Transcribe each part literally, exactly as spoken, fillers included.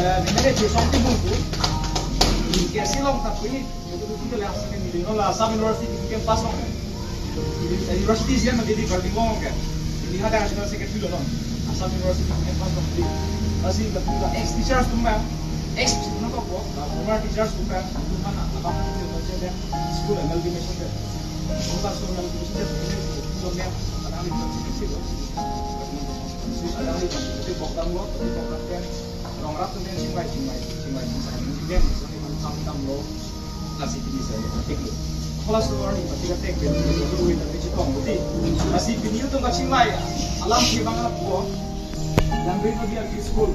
Mane je song ti bungku. Ke si long ta puni. Itu tu tu le asal ni lo la Assam University di campus long. University sian mati di Karbi Anglong ke. Ini ada national secretary lo long. Assam University di campus long di. Masih betul ex teachers tu mah. Ex no ko ko. Former teachers tu mah. Tu mana abang tu baca dia. School amalgamation dia. Bukan school amalgamation dia. Ini tu dia. Kadang di sini sih. Kadang di sini bokdam lo, bokdam kan. Rong rat tu dia Chingvai, Chingvai, Chingvai, Chingvai. Ini kan, ini kan kami tam lo. Lasi pini saya, tik lo. Kalau suara ni mati ka tek, dia tu, dia tu, dia tu, dia tu, dia tu. Lasi pini itu ka Chingvai. Alam si bang alam ko. Yang beri ko dia di school.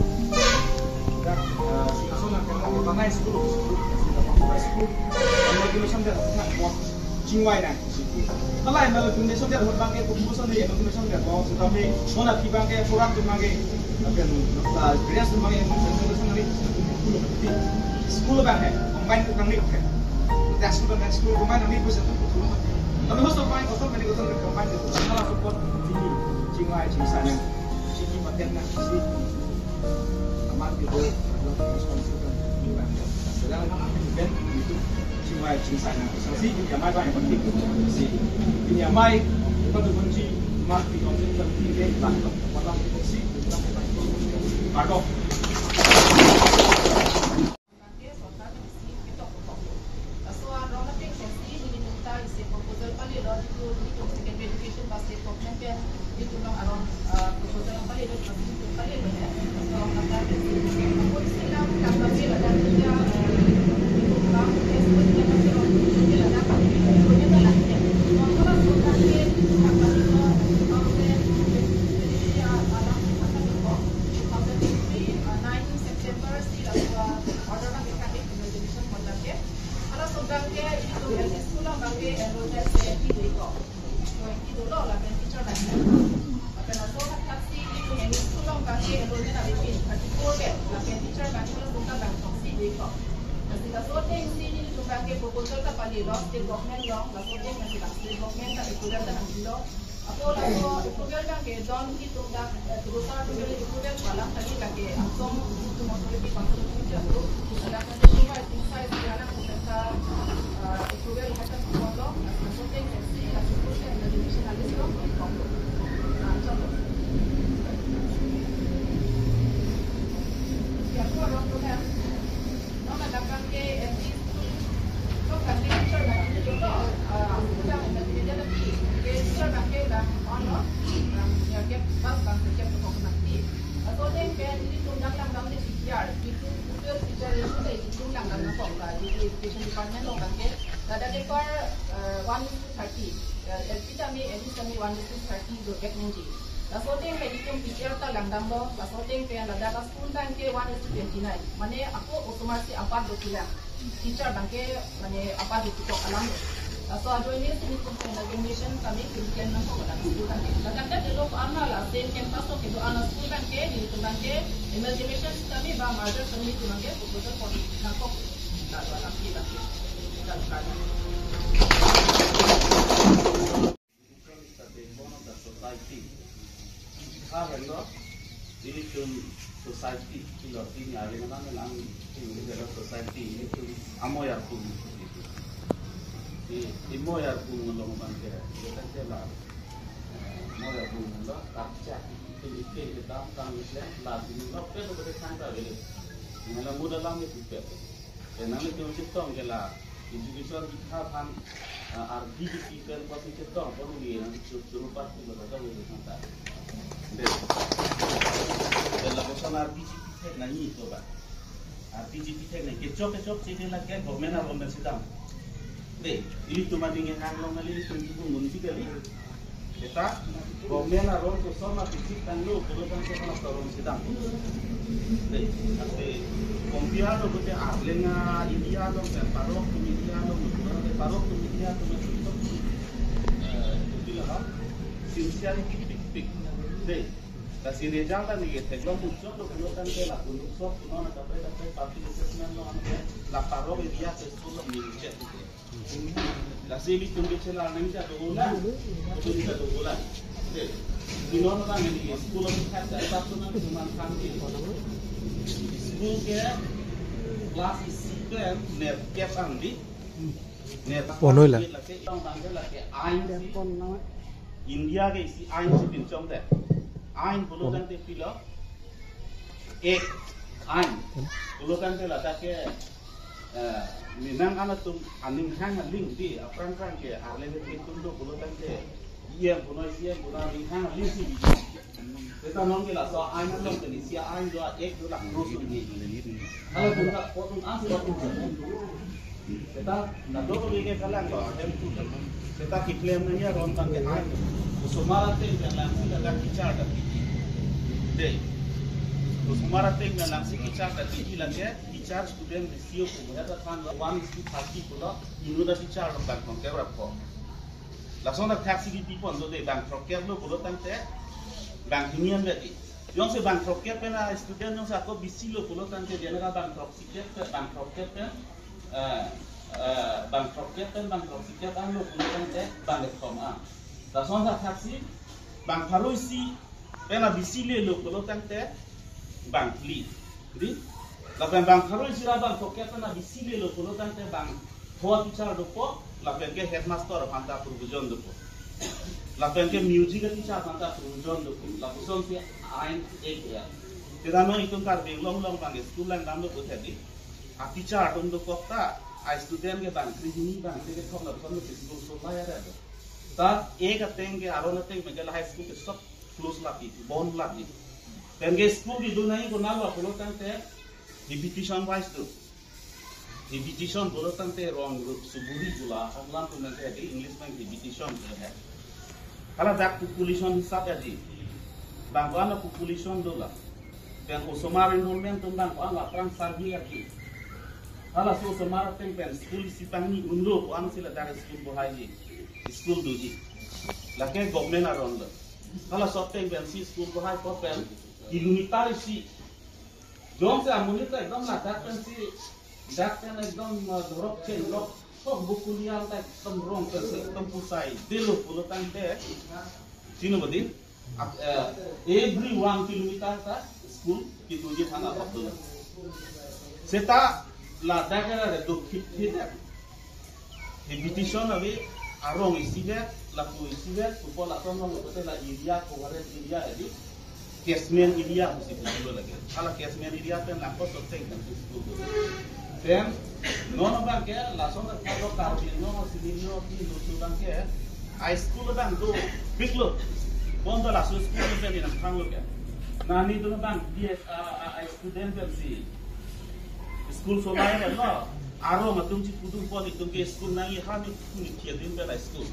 Dak, eh, si asal nak kena ke pangai school, school, si dapat buka school. Yang lagi macam dia, nak buat Chingvai na. Alai mal foundation dia, buat bangke, foundation dia, foundation dia. Oh, sudah me, mana pi bangke, kurang tu bangke. Tapi anu, ah, dress tu bangke, foundation nangne, school bangke, combine nangne, okay. Dak school bangke, school combine nangne, bisa tu, tu. Tapi host of mine, kotor, mane kotor, combine tu. Salah support, Chingvai, Chingvai sana. Sini paten na, si aman gitu, responsible kan, Chingvai. Sedang kan itu Chingvai, Chingvai sana. Sangsi ini amai bang yang penting. Si ini amai, kita tu kunci, mati konten penting deh, bang. Pada si, kita, kita, kita, Bangke sorkar pen isi ketok ketok. Laso arong ateng pensi nelitum ta isi proposal pale lo, itum, itum secondary education ba state government pen itum along arong, ah, proposal pale lo, itum pale lo ya. Laso arong ateng pensi. Ako isi lam kam kami ladak kita, eh, itum kam tes pun kita masih lo, kita ladak, kita ladak ya. Kalau sorkar pen kam kami lo, kalau pen, ya, alam akan lo. Two thousand twenty-three, uh, nineteen September, si laso order abang ke kami resolution kontak ke. Hala sobang ke, itum L P school abang ke enrollment seventy do-ik ko. Twenty dolo, lapen teacher abang ke. Lapen laso hathak si itum M E school abang ke enrollment abang ke thirty-four ke. Lapen teacher abang ke laso abang tongsi do-ik ko. Lasi laso ateng si itum abang ke proposal ta pale lo, state government along, laso ateng si state government ta approval ta nangpilo. Ako laso approval abang ke don itum dak, eh, kedosar approval approval palang tadi abang ke Assam Tourism Authority Council of India tu, dak nanti semua inside di anak kita, eh, approval kita semua lo, laso ateng si, laso ateng si, laso ateng si, laso ateng si, ah, contoh. Ya, aku orang tu kan. Non ladak abang ke M P school. Lo kan teacher abang ke dolo, ah, school abang ke teacher abang ke, ke teacher abang ke abang on lo. Abang ya ke bas abang ke ke pokok nanti. Laso ateng pen nelitum dak langdam de P T R, itum school teacher itum de itum langdam nangkok la, di education department along abang ke. Ladak ke per, eh, one is to thirty. Eh, L P tame, M E tame one is to thirty do-ik nangji. Laso ateng pen itum P T R ta langdamlo, laso ateng pen ladak a-school abang ke one is to twenty-nine. Mane ako osomar si apat do kilang. Teacher abang ke mane apat do kitok alam. Laso ajoine si nelitum pen amalgamation kami kebijakan nangkok ladak school abang ke. Ladak dak delo ko-an la same campus lo kedo-an a-school abang ke, nelitum abang ke amalgamation kami ba merger kami nelitum abang ke proposal ko nangkok. Laso alam ke abang ke. Laso alam. It's the backbone of the society. Bihar henlo, ilitum society, ilo tin ya, ringan lang, ilitum society, ilitum amoy arpung. Di, di amoy arpung along abang ke, kita ke la, eh, amoy arpung lo, kapcha, ilitum ke, kita tang, la, di lo, ke, ke, ke, Nangla muda lang itu pe. Nangli chetong ke la education kita aphan, ah, R D B P pen pasi chetong, pon di nang chu-, churu pas di bata jong itu santa. Dei. Dei, lapuson R D B P thek nangji to ba. R D B P thek nangji, kechok kechok si ke la ke government aron pen sedang. Dei, ilitum ading ke hang long kali, ilitum ke bungun si kali. Kita, government aron koson ma pisik tanglo, pura tang ke pernah torong sedang. Dei, tapi compare lo ke Arleng a-area lo, ke Parok atum area lo, pura ke Parok atum area lo, eh, itu lah, sincerity pik pik. Dei, lasi result ta neli theklong utsok lo, pura tang ke la, utsok, non kaprek kaprek party assessment lo, la Parok area ke school lo, neli cek. Lasi ilitum ke chela nang ja dola. Ilitum ja dola. Dei. Inon orang ini school of health dan satu nang cuma kami. School ke class isi pen net cap ang di. Net cap Ponoila. Lake, lake, lake, ain si. India ke isi ain si pinchong te. Ain pulo tangte pilo. Ek ain. Pulo tangte ladak ke, eh, menang anatum aning hang aling di, aphrang phrang ke, arle ke tum do pulo tangte. Iyang punoi siyang punoi aning hang aling si. Seta non ke laso ain along ke isi ain do ek do la cross un ni. Hala dun ka potun as potun. Seta na do ke kalang lo, ahem tu. Seta keklem nangji aron tangte ain. Osomar ateng pen langsi ladak teacher ta piji. Dei. Osomar ateng pen langsi teacher ta piji lake, teacher student ratio ko ya ta than one is to thirty pulo, inut a teacher lo bang throk kep rap ko. Lason ta thak si kipipon do dei, bang throk kep lo pulo tangte, bang hini an beti. Jongsi bang throk kep pen a student jongsi ako bisi lo pulo tangte, dia na bang throk si kep, bang throk kep pen, eh, eh, bang throk kep pen, bang throk si kep an lo pulo tangte, bang kethom an. Lason ta thak si, bang pharo isi pen a bisi le lo pulo tangte, bang phli. Di? Lapen bang pharo isi ra bang throk kep pen a bisi le lo pulo tangte, bang pho teacher dopo, lapen ke headmaster aphan ta provision dopo. Lapen ke music teacher aphan ta provision dopo. Lapuson si ain ek ya. Seta non itum Karbi Anglong along bang school langdam dopo thedi. A teacher atum dokok ta, a student ke bang krehini bang krethom lapuson lo school solai ya do. Ta ek ateng ke aron ateng pen ke lahai school ke sob close lagi, bond lagi. Pen ke school kedo nangji konat lo pulo tangte, habitation wise do. Habitation pulo tangte rong ru suburi pulo, Honglam tum nangke di, English pen habitation pulo he. Hala dak population hisab ya di. Bang ko-an a population do la. Pen osomar enrollment tum bang ko-an la aphrang survey ya di. Halaso osomar ateng pen school isi pangni un lo, ko-an si ladak school bohaiji. School doji. Lake government aron lo. Halaso ateng pen si school bohai ko pen kilometer isi. Jongsi amonit ta ekdom ladak pen si, dak pen ekdom, uh, dorok chenglok, sok bukulian ta ekdom rong pen si ekdom pusai. Delo pulo tangte, chino bodi, ap-, eh, every one kilometer ta school kedoji thana abdul. Seta ladak ke la do khit khit ya. Habitation ave, arong isivet, lapu isivet, pupo lason long pulote la area, coverage area edi, catchment area pusi pulo lagi. Hala catchment area pen langkos soteng kan pusi pulo. Then, non abang ke, lason ta lo Karbi Anglong scenario di lutu abang ke, high school abang do, big lo. Bonta laso school pen inang thang lo ke. Nani do abang, di, a, a, a, student pen si. School solai pen lo. Arong atum si pudun pon itum ke school nangji ha ni puni kia din pen la school.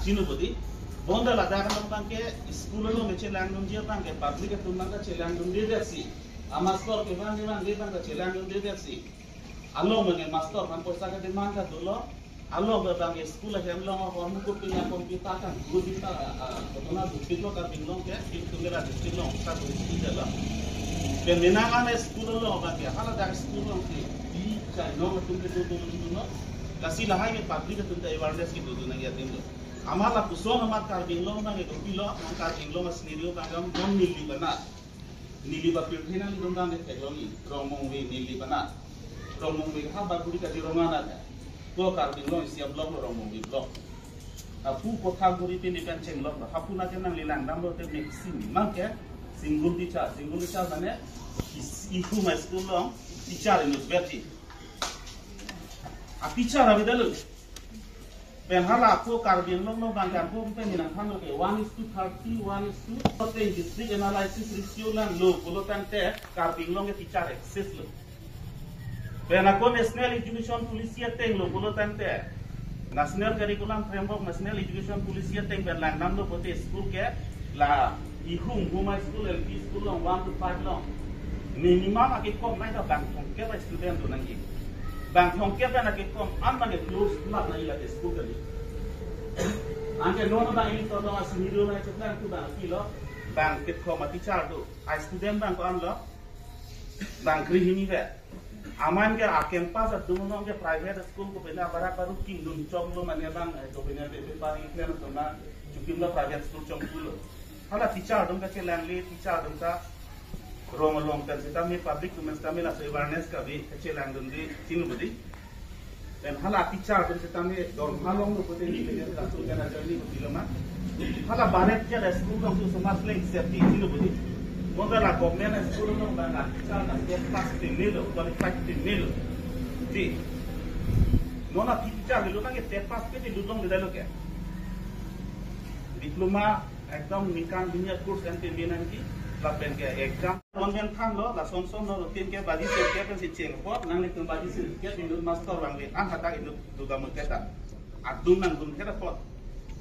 Chino bodi. Bonta ladak along abang ke school along ke chelangdunji abang ke public atum abang ta chelangdunde det si. A master ke bang ke bang ke bang ta chelangdunde det si. Along abang ke master aphan poisa ke demand ta dolo. Along abang ke school ahem along ahormu kopine computer kan guru di ta, ah, kotona dupik lo Karbi Anglong ke, di tum ke la district along sa dupik de la. Pen menang an school along abang ke, hala dak school along ke, di chai nong atum ke do do do do no. Lasi lahai ke public atum ta awareness kedo do nangji adim lo. Amat lapuson amat Karbi Anglong abang ke dopilo, Karbi Anglong a scenario abang ke non neli bana. Neli ba pirthe nanglitum dam de theklongji, Rongmongve neli bana. Rongmongve ha baguri kadi rong anat. Ko Karbi Anglong isi a block lo Rongmongve block. Hapu Kotha guri pini pen chenglok lo. Hapu na ke nangli langdam lote maximum ke single teacher, single teacher mane is-, ihu ma school along teacher inut verji. A teacher ave det lo. Pen hala ako Karbi Anglong along abang ke ako pen inang than lo ke one is to thirty, one is to, ateng district analysis ratio langlo pulo tangte Karbi Anglong ke teacher excess lo. Pen ako National Education Policy ateng lo pulo tangte, National Curriculum Framework, National Education Policy ateng pen langdam lo pulote school ke la ihum hum high school, L P school along one to five along minimum akekom nai ta bang thomkep a student do nangji. Bang thomkep pen akekom an bang ke close lap nangji lake school kali. Anke non bang ini to dong a scenario nai choklang tu bang pilo, bang kethom a teacher do, a student bang ko-an lo, bang krehini vet. Amat ke a campus adung along ke private school ko pena barak baru kingdun chom lo mane bang, eh, ko pena bebe pari kena to na chukim lo private school chom pulo. Hala teacher atum ta chelangle, teacher atum ta Rong along pen sitame public atum sitame laso awareness kave kachelangdunde chini budi. Pen hala teacher atum sitame dorma longlo pute ni pen laso kan ajar ni budi lama. Hala baret ke la school along tu semar pleng safety chini budi. Moga la government school along ba la teacher la TET pass te melo, qualified te melo. Di. Non la teacher lo nangke TET pass ke di lulong de lo ke. Diploma ekdom ningkan hini a-course ante menangji, lapen ke exam. Non pen thanlo, lason son lo, routine ke baji sirkep pensi cheng apot, nanglitum baji sirkep inut master vangve, an hadak inut duga muketa. Adung nangdun keta apot.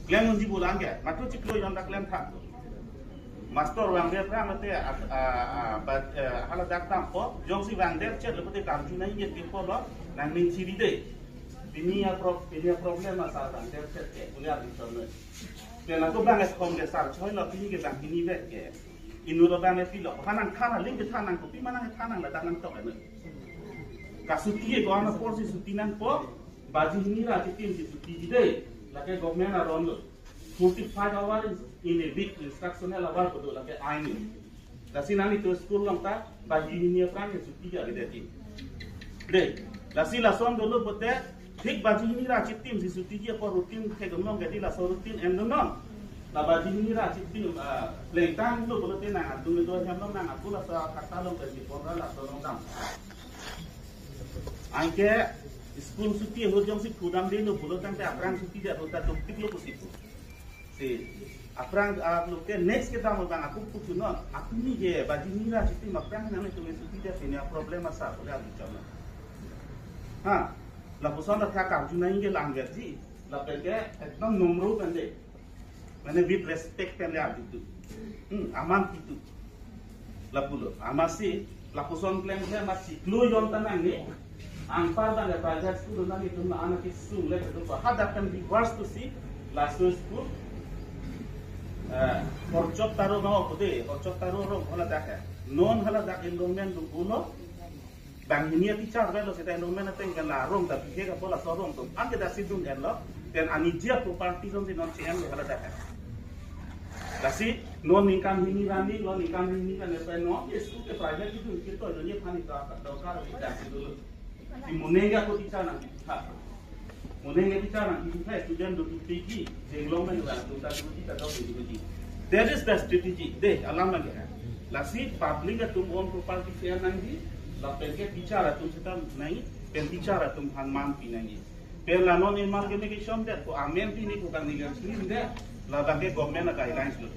Klem unji bulang ke, matu chiklo jon dak klem thanlo. Master vangve aphrang mate, at-, a, a, ba-, eh, hala dak dampo, jongsi vangdet chet lo pute karju nangji ke pulo, nangning chiri de. Pini a prob-, pini a problem asar vangdet chet ke, pule arju chon noi. Pen ako bang es kom ke sar choi lo, pini ke bang hini vet ke. Inut lo bang e pilo. Hanang than aling ke than nangpo, pima nangthan nang ladak nangtok anu. Kasuti ke ko-an apor si suti nangpo, baji hini ra chitim si suti dei. Lake government aron lo. Forty-five hour in, in a week instructional hour ko do lake ain. Lasi nanglitum school along ta baji hini aphrang ke suti ke avedet. Dei, lasi lason dolo pute, thik baji hini ra chitim si suti ke apor routine thekdun long ke di laso routine endun long. La baji hini ra chitim, ah, plengtanglo pulote nang atum do hem long nang atum laso kata long ke di pon ra laso long dam. Anke school suti ahut jongsi pudamdelo pulo tangte aphrang suti dia ahut ta duktik lo pusi pu. Si, aphrang, ah, lo ke next kedam abang ako puchunon, ako ni ke baji hini ra chitim aphrang nangtum suti dia pini a problem asar pule arju chon. Ha, lapuson ta karju nangji ke langverji, lapen ke ekdom nomro pen de. Mane with respect pen le arju tu. Hmm, aman pitu. Lapulo, amatsi, lapuson klem klem amatsi, chiklo jon ta nangji, anpar bang le private school nanglitum la anak kisung le kedo pa. Hadak pen reverse to si, laso school, eh, Horchot Taro no pute, Horchot Taro rong haladak he. Non haladak enrollment dolo, bang hini a teacher avelo seta enrollment ateng kan la rong ta bihek apo laso rong atum. Anke daksi dun-etlo, pen anijia property jongsi non cheng lo haladak he. Lasi, non ningkan hini ra ni, non ningkan hini kan pen non ke school ke private itu kita itu ni pani ta ta ka kita sih dulu. Di moneng ke ako teacher nangkipitha. Moneng ke teacher nangkipitha student do tu tiki, jenglong men ra tu ta tu kita do tu tu. That is the strategy. Dei, alam lagi ha. Lasi public atum own property share nangji, lapen ke teacher atum seta nangji, pen teacher atum aphan man pi nangji. Pen la non amalgamation det ko amen pini ko kang nigan slim det. Ladak ke government a guidelines lo.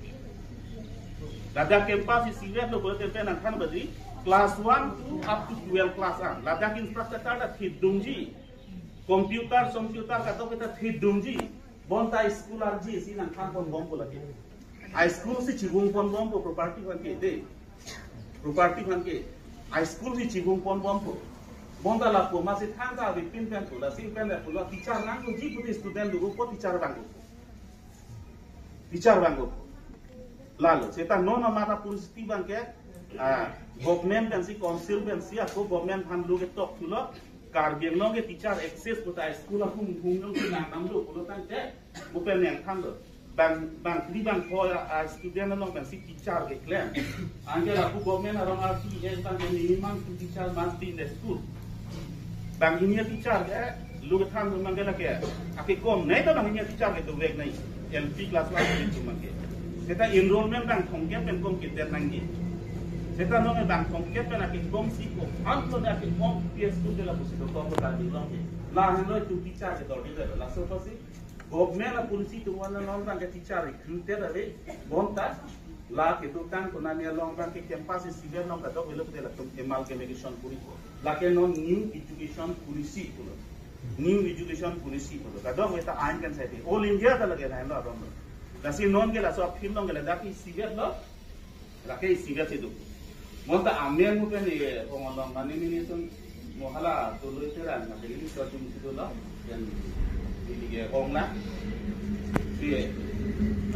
Ladak campus isivet lo ko pen nangthan badi class one to up to twelve class an. Ladak infrastructure ta thidungji. Computer, computer kadokave ta thidungji. Bonta school arji si nangthan ponbompo lake. A school si chibung ponbompo property aphan ke dei. Property aphan ke. A school si chibung ponbompo. Bonta lapu amatsi thangta avepin pen pu, lasi pen le pulo teacher nangji pute student do ko teacher vangpo. Teacher vangpo. Lalo, seta non amat apor siti abang ke, ah, government pensi, council pensi, ako government aphan lo ketok thulo, Karbi Anglong ke teacher access kota school ahum hum nang nang lo pulo tangte, mo pen nangthanlo. Bang, bang, di bang ko a, a student along bang si teacher keklem. Anke lapu government arong R T S bang ke minimum two teacher must be in the school. Bang hini a teacher ke, lo kethan tu mangke lake. Akekom, nai ta bang hini a teacher ke dovek nai. L P class one ke tu mangke. Seta enrollment bang thomkep pen kom kedet nangji. Seta non bang thomkep pen akekom si ko, ham to ne akekom P S school ke lapusi dokom ko tadi long ke. Lahenlo two teacher ke dodi le, laso apotsi. Government a policy atum wana non bang ke teacher recruited ave, bonta, la kedotang konani along bang ke campus isivet along kadokave lo pute latum amalgamation puri ko. Lake non new education policy pulo. New education policy pulo. Kadokave ta ain kan sai de. All India ta lake lain lo abang lo. Lasi non ke laso appeal along ke ladak isivet lo. Lake isivet si do. Mo ta amen mo pen ye ong along mani mini sun mo hala tului teran na beli so tum si dolo. Yan beli ye ong la. Si,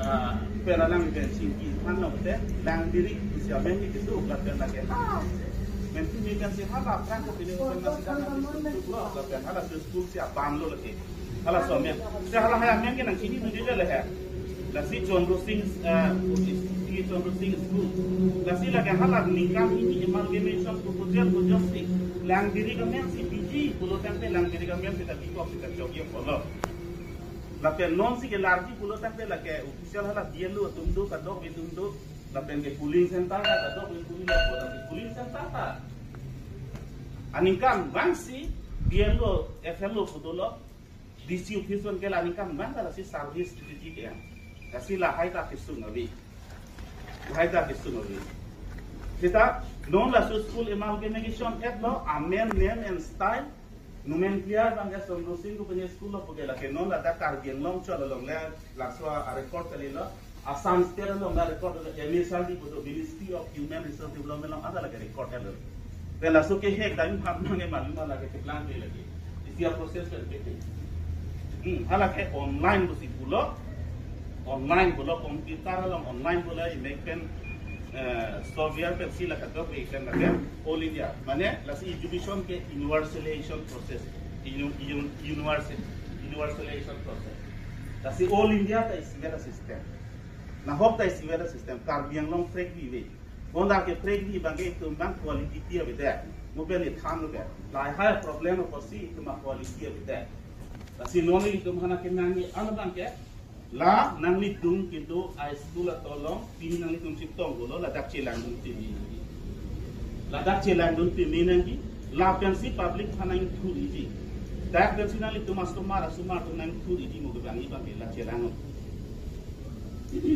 ah, pen alang pen singki han lo te lang diri si amen ni kedo la pen lake. Men tu ni kan si hala prang ko pini pen na si dan na si tu lo la pen hala si school si abang lo lake. Hala so amen. Si hala hai amen ke nang sini tu dile le hai. Lasi Chandra Singh, eh, Sri Chandra Singh School. Lasi lake hala ningkan hini amalgamation proposal ko joksi Langbiri government si biji pulo tangte Langbiri government seta bikok seta chokji pulo. Lapen non si ke larji pulo tangte lake official hala B L O atum do, kadokave atum do. Lapen ke polling center ka, kadokave polling center, polling center ta aningkan vangsi B L O, F L O pu dolo, D C office pen ke la aningkan vang ta lasi service duty ke ya. Lasi lahai ta kesung ave. Lahai ta kesung ave. Seta non laso school amalgamation act lo, amend name and style, nomenclature abang ke Chandra Singh Gupta school lo pu ke, lake non ladak Karbi Anglong chot along le laso a-record kalilo. Assam State along la record lo, M H R D pu do, Ministry of Human Resource Development along ada lake record lo. Pen laso ke hek dai ham nang ke malum lake keplang ke lake. Isi a-process pen ke. Hmm, hala ke online pusi pulo. Online pulo, computer along online pulo, imek pen, eh, software pensi la kadokave pen lake All India. Mane lasi education ke universalization process. Unu-, unu-, universal, universalization process. Lasi All India ta isi a-system. Nahok ta isi a-system, Karbi Anglong prekvi ave. Bonta ke prekvi abang ke itum abang quality ti avedet. Mo pen ithan avedet. Lahai problem apotsi itum a-quality avedet. Lasi non itum hana ke nangji an abang ke, la nanglitum kedo a-school ato along, pini nanglitum chiptong pulo, ladak chelangdun pini. Ladak chelangdun pini nangji, lapensi public aphan nangthuriji. Dak pensi nanglitum asomar, asomar atum nangthuriji mo ke abang, abang ke la chelang.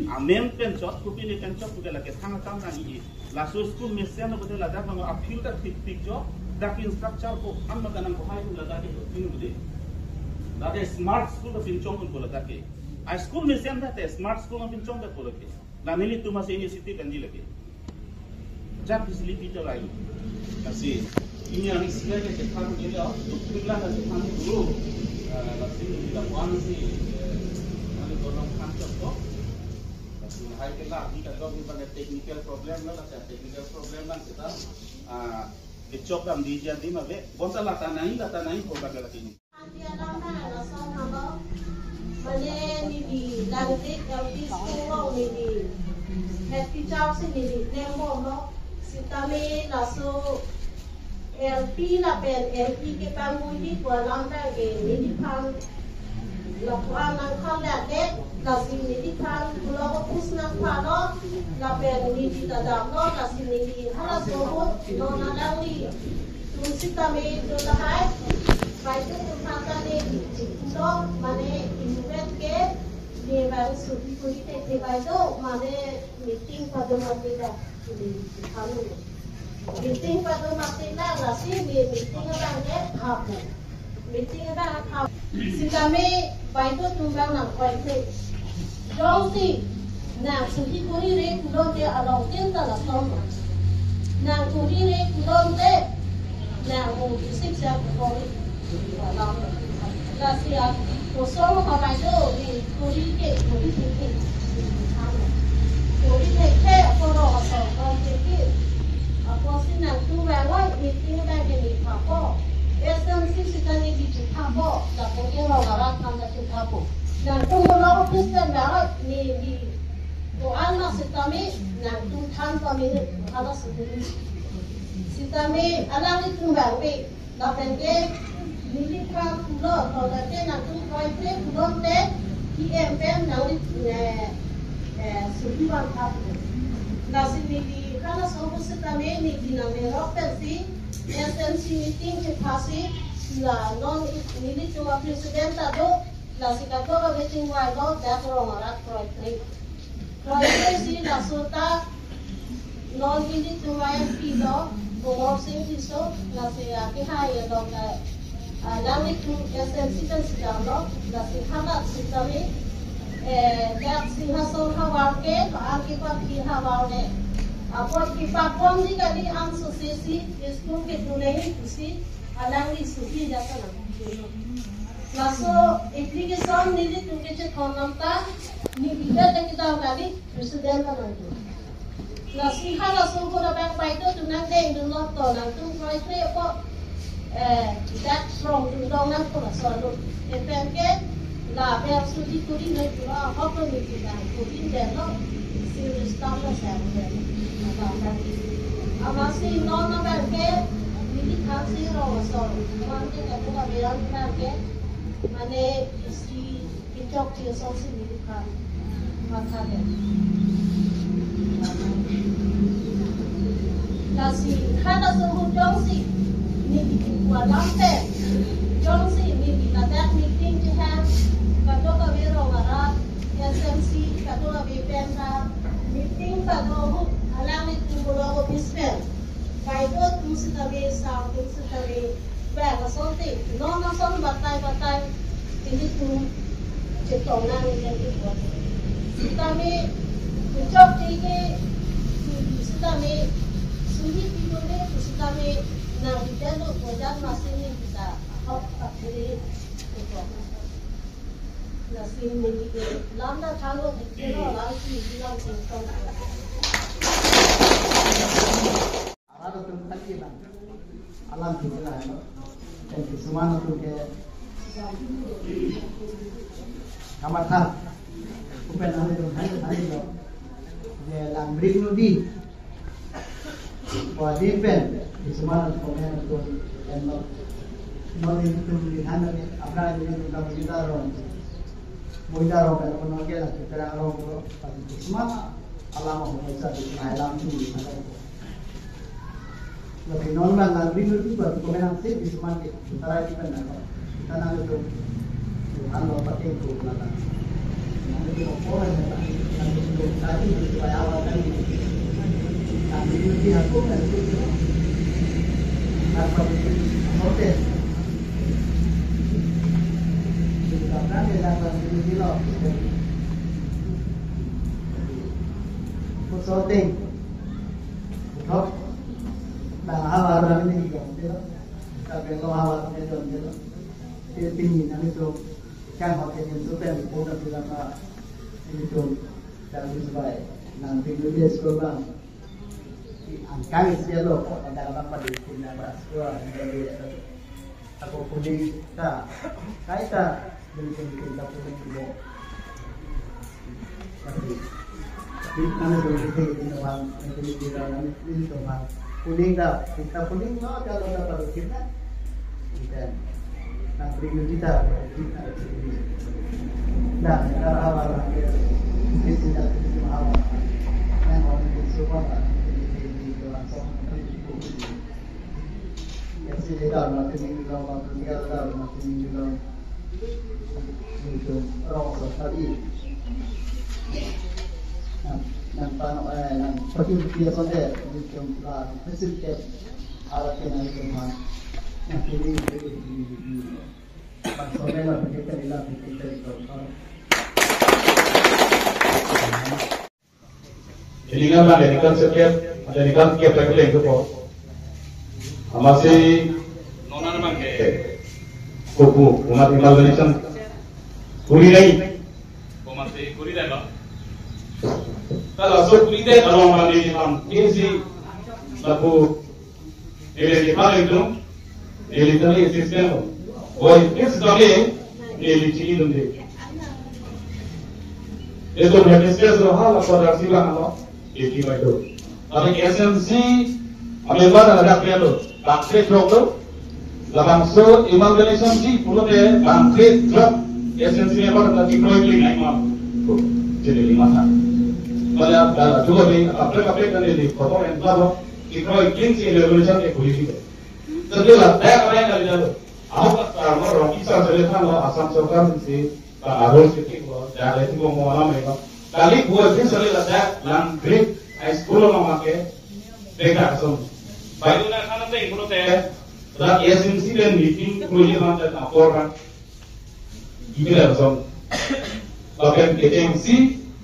Amen pen chot, kopine pen chot, kopi lake thang atam nangji. Laso school mesen lo bote ladak nang a-field ta thik thik jo, dak infrastructure ko an mata nang kohai tu ladak ke tu tu de. Ladak smart school ta pinchong pun ko ladak ke. A-school mesen ta te smart school nang pinchong ta ko lake. La nelitum a-initiative andi lake. Jat facility ta lain. Lasi, pini aning sila ke chethan ke lo, dukpik la chethan dulu. Eh, lasi neli lapuan si, eh, neli tolong kan chok. Lasi hai ke la, ni kadokave abang technical problem lo, lasi technical problem abang seta, ah, kechok damde aja di ma ave, bonta la ta nai, la ta nai, ko abang lake ni. Anti alam na lason halo. Mane neli Langdik L P school along neli head teacher si neli klembomlo. Sitame laso L P lapen L P kepangbuji pu alam abang ke neliphan lapuan nangkhan lake, lasi neliphan block office nangphalo, lapen neli ta damlo, lasi neli halaso ahut non alangli tum sitame do lahai, baideo tum pata ne pulo, mane inutvet ke, ne abang suhi kuri te te baideo, mane meeting pado mati la, meeting pado mati la, lasi ne meeting abang ke hapu. Meeting abang hapu. Sitame baideo tum abang nangkoi te. Jongsi nang suhi kuri re pulote along tin ta lason ma. Nang kuri re pulote nang mo bisik siap kori. Lasi a, kosong ha baideo ne kuri ke kuri thek ke. Kuri thek ke ako ro asong kori thek ke. Apotsi nangtum abang oi meeting abang ke ne hapu. S M C sita ne bichithapo, lapu ke rong arat aphan ta chithapo. Nangtum block office pen abang oi, neli do-an ma sitame, nangtum than pame ne, halaso ahut. Sitame, alanglitum abang ave, lapen ke, neliphan pulo, to lake nangtum kroikre pulote, P M pen nangli, eh, eh, suhi vangtha pulo. Lasi neli halaso ahut sitame, neli nangnerok pensi, S M C meeting chephasi, la non i-, nelitum a-president ta do, lasi kadokave chingvailo, dak rong arat kroikre. Kroikre si laso ta, non nelitum a-M P lo, Bumor Sing Tisso, lasi akehai along ta, ah, nanglitum S M C pen si damlo, lasi hadak sitame, eh, dak Singhason havar ke, pa-an kepakhi havar le. Apot kepakbomji kali an sose si, school kedo nangji pusi, alangli suhi jasa nang. Laso application nelitum kechethon lam ta, neli le kedam kali, president ta nangtum. Lasi halaso ahut abang baideo tum nangdengdunlo to nangtum kroikre apot, eh, dak rong dundong nang ko laso ahut. Lapen ke, Lapen suji kuri noi pura ahok noi kita kuri delo, serious tam na sa. Amatsi non abang ke neli thansi rong asor. Mane ke kadokave abang ke, mane isi kechokche asonsi neli than. Matha le. Lasi khata sumbu jongsi neli kipu alam pen, jongsi neli ladak meeting chehang, kadokave rong arat, S M C, kadokave pen ta meeting pado ahut, alanglitum pulo office pen, kaido atum sitame, sang atum sitame, bang asonte, non ason batai batai, ilitum chetong nang ilitum. Sitame, kechokche ke, sitame, suri pidone, sitame, nang kita lo bojan masih ni kita, ahok tak kiri, chetong. Lasi neli ke lamda thanglo, kilo lamsi, lamsi, lamsi. Arat atum tadi bang. Alam kita lah, no? Dan kesuman atum ke kamatha. Bukan anu atum hanya tadi lo. Dia Langrin Nodi. Wadi pen, kesuman atum komen atum, no? No, itum di hana ni, apra itum kamu kita rong. Muida rong pen, no ke lah, kita rong lo. Tapi kesuman alam aku baca di alam tu di sana. Lapen non bang Langrin Nodi baru komen nangsi, kesuman ke, kita lagi pen nang, kita nang itu, Tuhan lo pakai tu nang. Nang itu apa ya? Nang itu tadi itu awal tadi. Langrin Nodi aku kan itu. Apa itu? Hotel. Kita kan dia datang di sini lo. Khusus hotel. Thok, bang havar kami ni jom dilo, tapi lo havar kami jom dilo. Ti pini nang itu, kan hotel itu pen itu, tapi lama itu, dan itu sebaik. Nang itu dia sekolah bang. Di angkang isi lo, kok ada apa di sini, apa sekolah, dan dia Ako kuning ta, kaita, bilbil kita kuning mo. Tapi, di kami bilbil kita di Tuhan, di Tuhan, di Tuhan. Kuning ta, kita kuning lo, kalau dapat kita, kita. Nah, bilbil kita, kita. Nah, kita awal lagi, kita tidak kita awal. Yang orang itu semua, di Tuhan, sama, di Tuhan. Kasi leader natin yung ilang mga leader natin yung ilang yung rong sa tali. Nang, nang paano, eh, nang pati-pati sa de, yung la facilitate, arat ka na yung mga, nang pili, pili, pili, pili. Pag sa mga, pagkita nila, pagkita nila. Ini kan ada di konsep, ada di konsep yang itu kok. Amatsi nona naman ke kupu, umat imagination. Kuri nai. Amatsi kuri nai lo. Kalau so kuri nai, kalau orang di dalam, ini si lapu Neli kepala itu, neli tali assistant lo. Boy, this is the way, neli chini dum de. Itu headmistress lo, hala pada silang lo, eki bai do. Tapi S M C, amember ada pen lo, bangke drop lo. Labangso imagination si, pulote bangke drop, S M C member ada di proyek lagi naik mal. Jadi lima tahun. Pada, pada juga di, apa, apa, kan di, kotor yang drop lo. Kekroi klingsi inauguration ke policy ke. Sejak ladak orang kali lalu. Ahok tak tahu orang bisa cerita lo Assam Sorkar si tak harus ketik lo, dari itu mau malam itu. Kali buat bisa ladak Langrin High School lo make beda asam. Baik na kana teng kuno te. Dak S M C dan meeting kuno je mantan apor kan. Ini lah asam. Bahkan K T M C,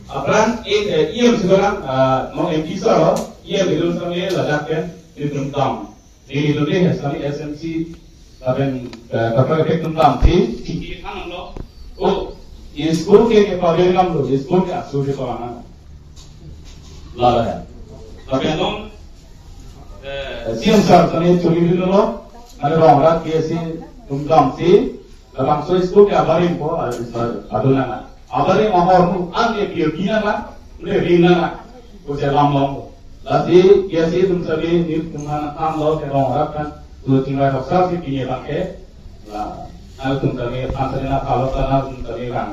apran, eh, eh, E M sekarang, eh, mau M P sa lo, E M itu sampai ladak kan, di Tumtam. Di itu deh, sekali S M C, bahkan, eh, kata efek Tumtam, di, di, di, kan lo. Oh, di school ke, ke pabrik kan lo, di school ke asuh ke parangan. Lala ya. Tapi anong, eh, C M sir, kami curi dulu lo, ada orang rat ke si Tumtam si, Labangso school ke abarim ko, a, a, adun nang. Abarim ahormu an ke pirpi nang, le ring nang. Ko si alam long. Lasi, ya si tum sabi, ni tum han am lo ke rong rap kan. Tu tinggal hoksa si pini bangke. La, al tum kami, pansari na palo kan, al tum kami bang.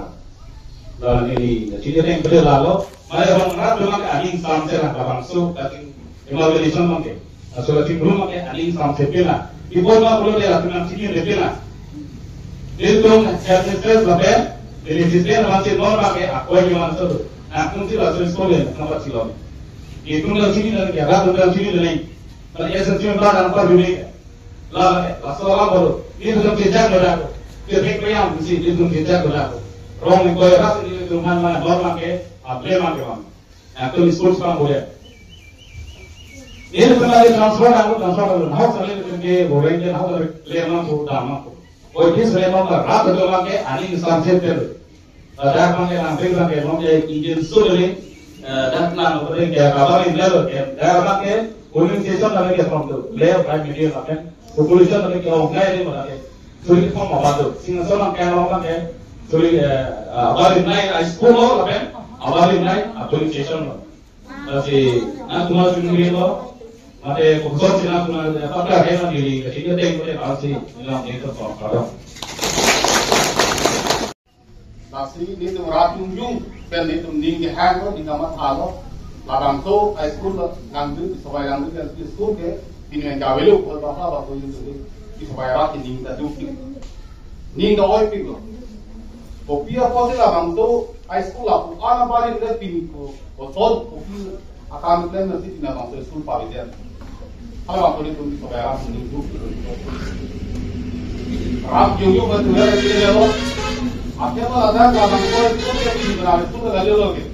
La, neli, chini reng bede lalo. Mane rong rap cuma ke aning samse la, labangso, kating, evaluation bangke. Laso la chingrum ke aning samse pela. Ipon ma pulo de la, tum chini de pela. Ilitum headmistress lapen, ilitum headmistress lapen si non bangke akoi ni man so. Akum si laso school le, nampak si lo. Itum la chini la ke, rap la chini la ni. Pada S S C member dan apa dulu. La, laso la bolu. Ilitum jejak beda ko. Jejak payam si, ilitum jejak beda ko. Rong ni koi rap ilitum han mana bor bangke, able bangke bang. Atum sports bang boleh. Ilitum lagi transfer, aku transfer, aku hok sekali ilitum ke goreng ke, hok sekali le nang ko, dam nang ko. Oi, bis le nang ko, rap tu bangke, aning samse tel. Ladak bangke, nang bangke, bangke, bangke, Indian Sundari, eh, dak nang ko, bangke, kabar in level ke, dak bangke, polling station lagi ke from tu, le, prime minister akan, population lagi ke, oh, ngai ni mana ke, suri form apa tu, singa so nang ke, bangke, suri, eh, abar in nai, high school lo, lapen, abar in nai, a polling station lo. Lasi, nang kuma suri lo, mate, konsol si nang kuma, eh, pata ke, nang dili, kasi dia teng, mate, alsi, nang dili tu, pardon. Lasi nelitum rat jongjong, pen nelitum ning kehang lo, ning kamatha lo. Labangso high school lo, Langdri, Sobai Langdri L P School ke, pini nang kavelo, kol basa basa yun tu, Sobai rat ning ta duk, ning ta oi pik lo. Kopi apotsi labangso high school lapu-an abarim le pini ko, koson kopi akam klem nang si pini labangso school pavidet. Halabangso nelitum Sobai rat ning duk. Rat jongjong betul ya, tidak ya, lo. Akhirnya ada labangso school ke pini benar school ke lagi lo ke.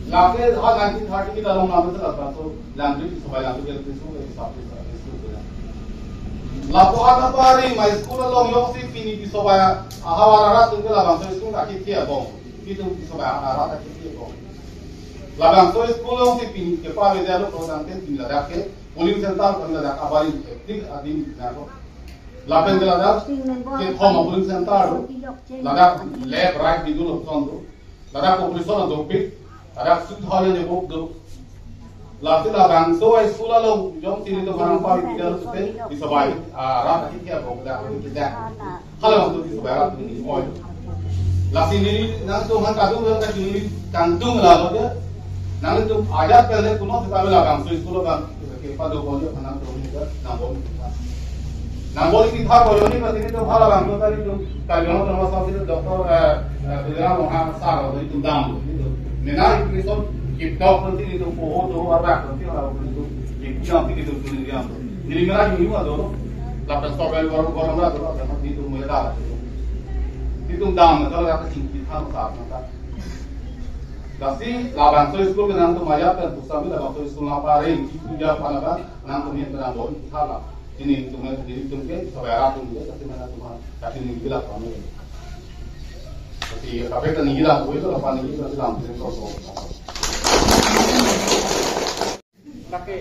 Lake ha nineteen thirty kita long nama tu labangso Langdri, Sobai Langdri ke school ke hisap ke school ke. Lapu-an abarim high school along jongsi pini di Sobai ahavar arat tu ke labangso school kaki kia bong. Itu di Sobai arat kaki kia bong. Labangso school along si pini kepavidet lo, ko tangte pini ladak ke polling center, pini ladak abarim ke tik adim na ko. Lapen ke ladak ke thom polling center lo. Ladak left right di dulu son tu. Ladak population dopik. Ladak sut hal yang jebuk tu. Lasi labangso high school along jongsi nelitum hanang pavidet lo te, di Sobai, ah, rat kaki kia bong, dak kaki kia. Halabangso di Sobai rat ning oi. Lasi neli nangtum han kadung, han kadung neli kangtung la lo dia. Nangtum ajat pele kuno kita labangso school bang ke pado ko dia nangtum ni ka nang bom. Nang bom kita ko ni pati nelitum halabangso tadi tu kalau nang sama sama itu doktor, eh, eh, Tuliram Ronghang sar lo itu dam itu. Mena itu so kita pun itu ko ho tu arak itu halabangso itu. Kita itu tu dia. Neli mera juni ma dolo. Lapen Sobai baru baru mera dolo, lapen nelitum mulai dapat. Nelitum dam, kalau kata singkit, ham sar, maka. Lasi, labangso school ke nangtum ajat, dan pusat labangso school nangparing, itu dia apa napa, nangtum yang tenang dolo, kita lah. Ini nelitum, nelitum ke, Sobai rat tum ke, tapi mana tum, tapi ini gila kami. Tapi, tapi kan ini gila, itu apa ini gila, itu langsung kosong. Lake,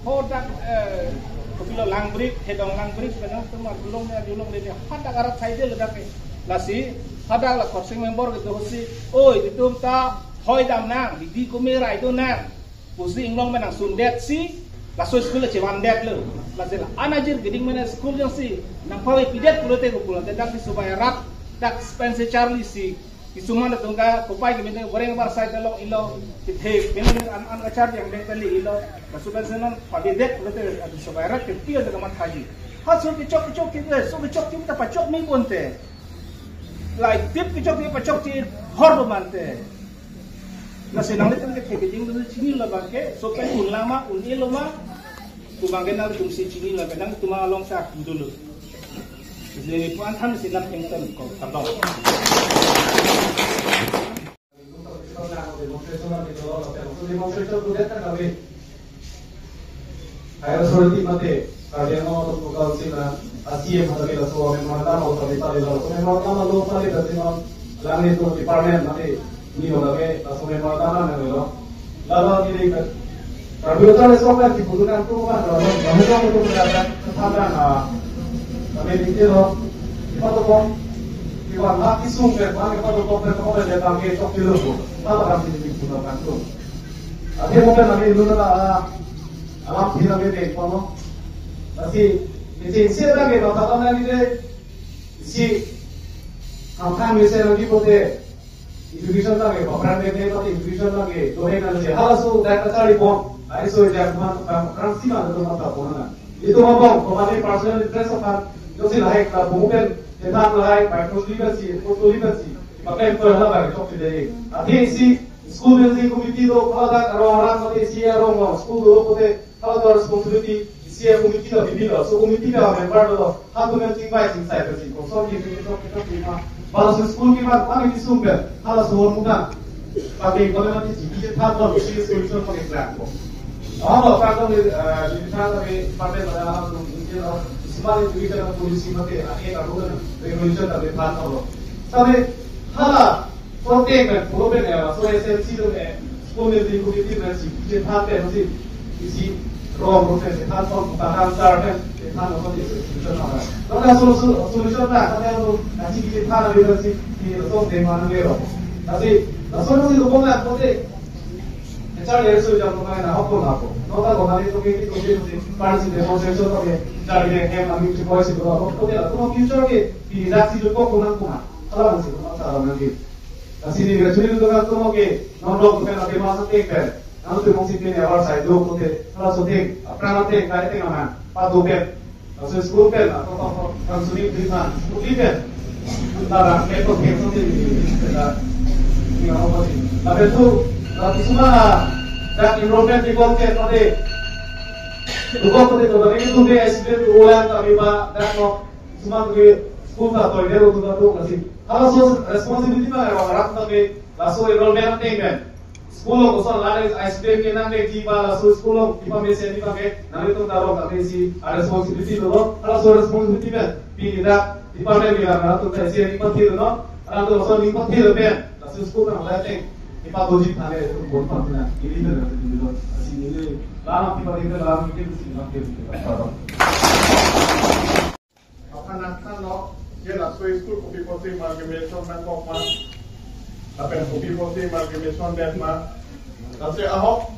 hadak, eh, kopilo Langbrik, Hedong Langbrik, penang tum arjulong ne, arjulong ne, hadak arat saide lo dak ke. Lasi, hadak la Khorsing member kedo si, oi, itum ta hoi dam nang, didi kumi rai do nang. Pusi inglong menang sundet si, laso school le chevandet lo. Lasi la, anajir geding mena school jongsi, nangpavidet pulote ko pulote dak si Sobai rat, dak Spencer Charlie si, Isuman atum ke kopai ke mene goreng bar sai talong ilo, kithe mene an an kachar yang dek kali ilo, kasukan senon pavidet pulote adi Sobai rat ke pio de kamathaji. Ha so kechok kechok ke, so kechok ke ta pachok mi ponte. Lai tip kechok ke pachok ke hor do mante. Lasi nanglitum ke theke jing do chini lo bangke, so pen un lama, un ilo ma, tu bangke nangtum si chini lo, nangtum along sa dulu. Jadi puan tham si lam pengten ko kardom. Higher authority mate, Karbi Anglong Autonomous Council na, a C M mate laso memorandum authority tali laso memorandum lo tali berarti non langni tu department mate ni lo lagi laso memorandum na lo. Lalu ni di Karbi Anglong Autonomous Council di butuhkan tu kan kalau bahasa itu berada kepada ah kami di lo di Patokong Wan laki sung pen, wan ke padu kok pen, kok pen, dia bangke chokche lo. Hala kami di puno kan tu. Ati mo pen kami dulu na, ah, alam sih kami deh, kono. Lasi, isi, isi lagi, bangsa kami deh, isi, ham kami isi lagi pote, education lagi, baperan deh, deh, pati education lagi, dohe kan si, halaso, dak kacharli pon, ai so, dak man, bang, rang si man, tu mata pon na. Itum abang, kemani personal interest aphan, jongsi lahai, la bumu pen, than lahai, baik terus libat si, terus libat si, pakai pen hala bagi chokche deh. Ati isi, school building committee do, hala dak arong arang, ati isi arong arong, school do, pote, hala do responsibility, isi committee do, bibi do, so committee do, member do, ha tu men chingvai chingsai pen si, kosong ki, kosong ki, kosong ki, ma, bala so school ki ma, kami kisum pen, halaso muda. Pake kami mati jiki je tha ko si solution pake plan ko. Aho lo ka ko ni, eh, ni tha ko ni pake pada alam tu mungkin lo smart education policy mate ake ka rugan regulation ta be plan ko lo. Sabe hala so te kan problem ya so S L C lo eh school building committee na si je tha pe si isi rong ro pe tha ko ta kan sar pe tha ko ni solution na. Lo na so so solution na ka lo na si je tha na be si ni lo so te ma na be lo. Lasi, laso si lo ko na ko te Echar le so jam ko na hok ko na ko. No ta ko na le to ke to ke to ke. Parsi demonstration to ke. Jar ke hem ami ke boy si ko ko. Ko ke la to future ke. Pi rak si ko ko na ko na. Hala si ko na sa la nang ke. Lasi ni ke chuli to ka to ke. No dok ke na ke ma sa ke ke. Na to mo si ke ne awar sai do ko ke. Hala so ke. Apran te kai te na. Pa do ke. Laso school pen, atau, atau, kan suri beriman, school pen. Tara, ketok, ketok, di, di, di, di, di, di, apa sih? Tapi itu, tapi semua, dan enrollment di konten tadi. Bukan tadi, tadi itu dia S D ulang, tapi, Pak, dan mau, semua di school tak tahu, dia untuk satu kasih. Kalau so, responsibility mana, orang tapi, laso enrollment penting kan? School along koson lale I C D M ke nang ke kiba laso school along kiba mesen ni bangke nang itu tarong kami si a responsibility lo, halaso responsibility pen pini dak department ni lam tu ta isi ni pati lo, lam tu so ni pati lo pen laso school nang lale kiba doji thane itu bon pati na ini na ini lo asi ni le lam kiba ni lam ke si lam ke. Aphan nangthanlo, je laso school kopi apotsi amalgamation nangkok ma, lapen kopi apotsi amalgamation det ma. Lasi ahok,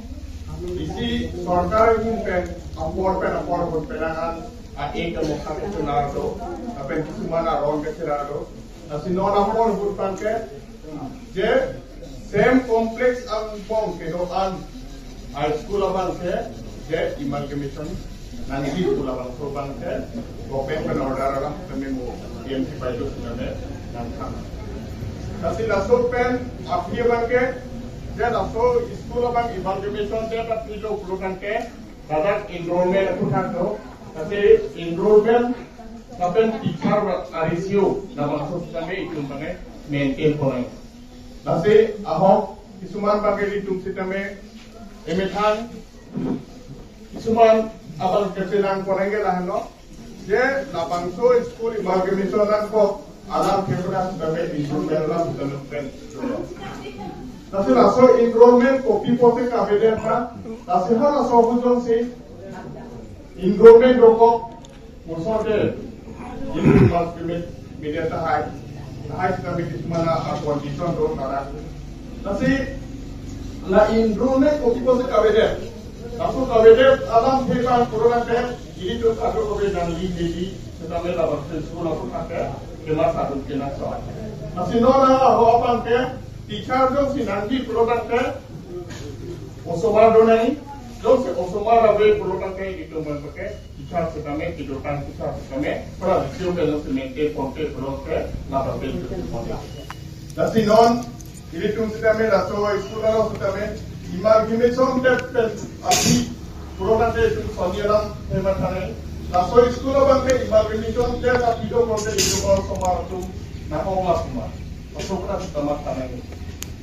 isi sorkar ahin pen, apor pen apor ahut pen an, a-ek amokha kechelar do, lapen kisuman aron kechelar do. Lasi non apor ahut abangke, je same complex angbong kedo-an high school abangke, je amalgamation nangji pu labangso abangke, government pen order alam kami mo D M C pai do kami nangkam. Lasi laso pen aphi abangke, je laso school abang amalgamation det aphi lo pulo abangke, ladak enrollment aphuthak do, lasi enrollment lapen teacher a-ratio labangso kami itum abangke maintain ponai. Lasi ahok kisuman abangke ilitum sitame emethang kisuman abang kechelang ponai ke lahenlo. Je labangso school amalgamation nangkok alam kepra sitame enrollment alam sitame pen. Lasi laso enrollment kopi apotsi kavedet ma, lasi halaso ahut jongsi enrollment dokok, moso te, ini pas pimit media tahai, tahai sitame kisuman a-condition do tara. Lasi la enrollment kopi apotsi kavedet, laso kavedet alam thepang pulo abangke, ilitum kadokave nangli neli sitame labangso school aphuthak ke kemas atum kenangsot. Lasi non ahok abangke teacher jongsi nangji pulo abangke osomar do nangji, jongsi osomar ave pulo abangke itum abangke teacher sitame, kedotang teacher sitame, pra ratio ke jongsi maintain ponte pulo abangke labangso school ponte. Lasi non ilitum sitame laso school along sitame amalgamation det pen aphi pulo abangke itum soni alam hemat thanai. Laso school abangke amalgamation det aphi do pulote itum osomar atum nahong la osomar. Laso kra sitame thanai.